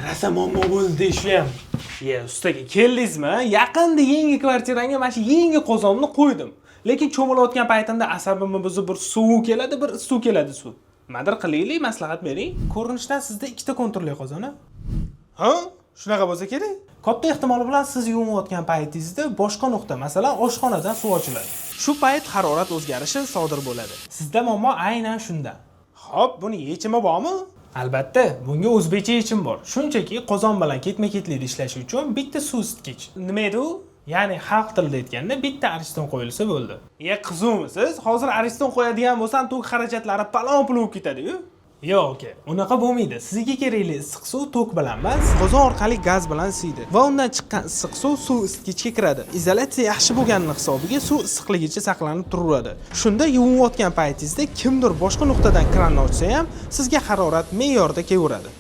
Rosa muammo bo'ldi shu ham. Ye, ustaga keldingizmi? Yaqinda yangi kvartirangga mana shu yangi qozonni qo'ydim. Lekin cho'milayotgan paytimda asabimni buzib bir suv keladi, bir suv keladi suv. Nimadir qilaylik, maslahat bering. Ko'rinishdan sizda ikkita konturli qozon, a? Ha? Shunaqa bo'lsa kerak. Katta ehtimol bilan siz yuvinayotgan paytingizda boshqa nuqta, masalan, oshxonadan suv ochiladi. Shu payt harorat o'zgarishi sodir bo'ladi. Sizda muammo aynan shunda. Xo'p, buni yechimi bormi? Albatta, bunga o'zbekcha yechim bor. Shunchaki qozon bilan ketma-ketlikda ishlash uchun bitta suv isitgich. Nima edi u? Ya'ni xalq tilida aytganda bitta Ariston qo'yilsa bo'ldi. Ye, qizuvmisiz? Hozir Ariston qo'yadigan bo'lsam, tok xarajatlari palon pul bo'lib ketadi-yu. Yo'q, aka, unaqa bo'lmaydi. Sizga kerakli issiq suv tok bilan emas, qozon orqali gaz bilan isiydi va undan chiqqan issiq suv suv isitgichga kiradi. Izolyatsiya yaxshi bo'lganini hisobiga suv issiqligicha saqlanib turaveradi. Shunda yuvinayotgan paytingizda kimdir boshqa nuqtadan kranni ochsa ham, sizga harorat me'yorda kelaveradi.